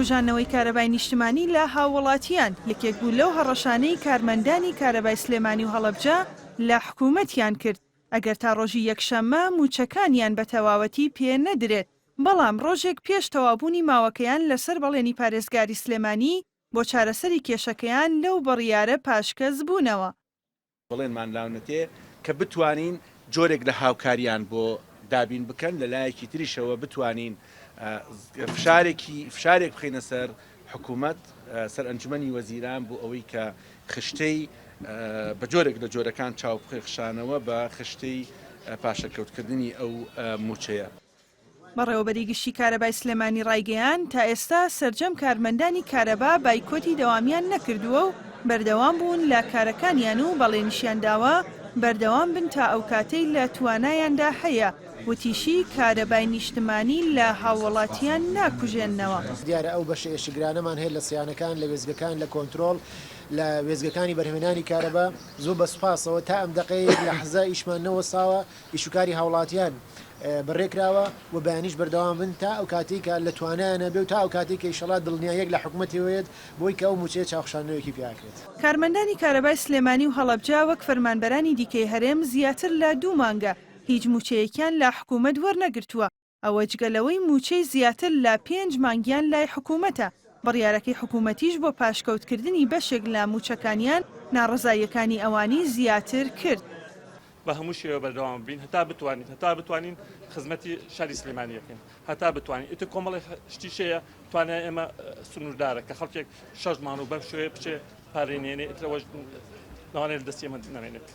کوژاندنەوەی کارەبای نیشتمانی لە هاووڵاتییان، یەکێک بوو لەو هەڕەشانەی کارمەندانی کارەبای سلێمانی و هەڵەبجە لە حکوومەتیان کرد، ئەگەر تا ڕۆژی یەکشەممە مووچەکانیان بە تەواوەتی پێ نەدرێت، بەڵام ڕۆژێک پێش تەواوبوونی ماوەکەیان لەسەر بەڵێنی پارێزگاری سلێمانی بۆ چارەسەری کێشەکەیان لەو بڕیارە پاشکەز بوونەوە. بەڵێنمان لاونەتێ کە بتوانین جۆرێک لە هاوکاریان بۆ دابین بکەن، لە لایەکی تریشەوە بتوانین فشارێکی فشارێک بخەینە سەر حکوومەت، سەر ئەنجومەنی وەزیران بۆ ئەوەی کە خشتەی بە جۆرێک لە جۆرەکان چاوخشانەوە بە خشتەی پاشەکەوتکردنی ئەو مووچەیە. بەڕێوەبەری گشتی کارەبای سلێمانی ڕایگەیاند، تا ئێستا سەرجەم کارمەندانی کارەبا بایکۆتی دەوامیان نەکردووە و بەردەوام بوون لە کارەکانیان و بەڵێنیشیان داوە بەردەوام بن تا ئەوکاتەی لە توانایاندا هەیە، وتیشی، کارەبای نیشتمانی لە هاووڵاتیان ناکوژێننەوە. دیارە ئەو بەشە ئێشکگرانەمان هەیە لە سیانەکان، لە وێستگەکان، لە کۆنترۆڵ، لە وێستگەکانی بەرهەمهێنانی کارەبا، زۆر بە سوپاسەوە تا ئەم دەقەیە یەک لەحزە ئیشمان نەوەستاوە، ئیشوکاری هاوڵاتیان بەڕێکراوە و بەیانیش بەردەوام بن تا ئەو کاتەی کە لە توانایانە بێ و تا ئەو کاتەی کە ئیشەڵا دڵنیاییەک لە حکومەتەوە یەت بۆی کە ئەو مووچەیە چاوخشاندنەوەیەکی پێ ئەکرێت. کارمەندانی کارەبای سلێمانی و هەڵەبجە وەک فەرمانبەرانی دیکەی هەرێم زیاتر لە دوو مانگە هیچ مووچەیەکیان لە حکومەت وەرنەگرتووە، ئەوە جگە لەوەی مووچەی زیاتر لە پێنج مانگیان لای حکوومەتە، بڕیارەکەی حکوومەتیش بۆ پاشکەوتکردنی بەشێک لە مووچەکانیان ناڕەزاییەکانی ئەوانی زیاتر کرد. بە هەموو شێوە بەردەوام بین هەتا بتوانین هەتا بتوانین خزمەتی شاری سلێمانی بکەین هەتا بتوانین ئیتر کۆمەڵی شتیش هەیە توانای ئێمە سنووردارە کە خەڵکێک شەش مانگ و بەم شێوەیە بچێ پارەی نێنێ ئیتر ئەوەش لەوانەیە لە دەستی ئێمە نەمێنێت.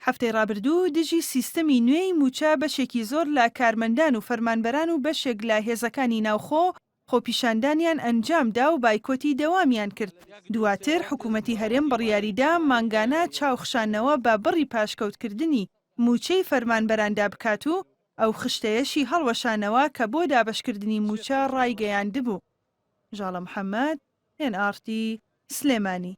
هەفتەی ڕابردوو دژی سیستەمی نوێی مووچە بەشێکی زۆر لە کارمەندان و فەرمانبەران و بەشێک لە هێزەکانی ناوخۆ خۆپیشاندانیان ئەنجامدا و بایکۆتی دەوامیان کرد، دواتر حکومەتی هەرێم بڕیاریدا مانگانە چاوخشانەوە بە بڕی پاشکەوتکردنی مووچەی فەرمانبەراندا بکات و ئەو خشتەیەشی هەڵوەشانەوە کە بۆ دابەشکردنی مووچە ڕایگەیاندبوو. ژاڵە محەمەد، ئێن ئاڕ تی، سلێمانی.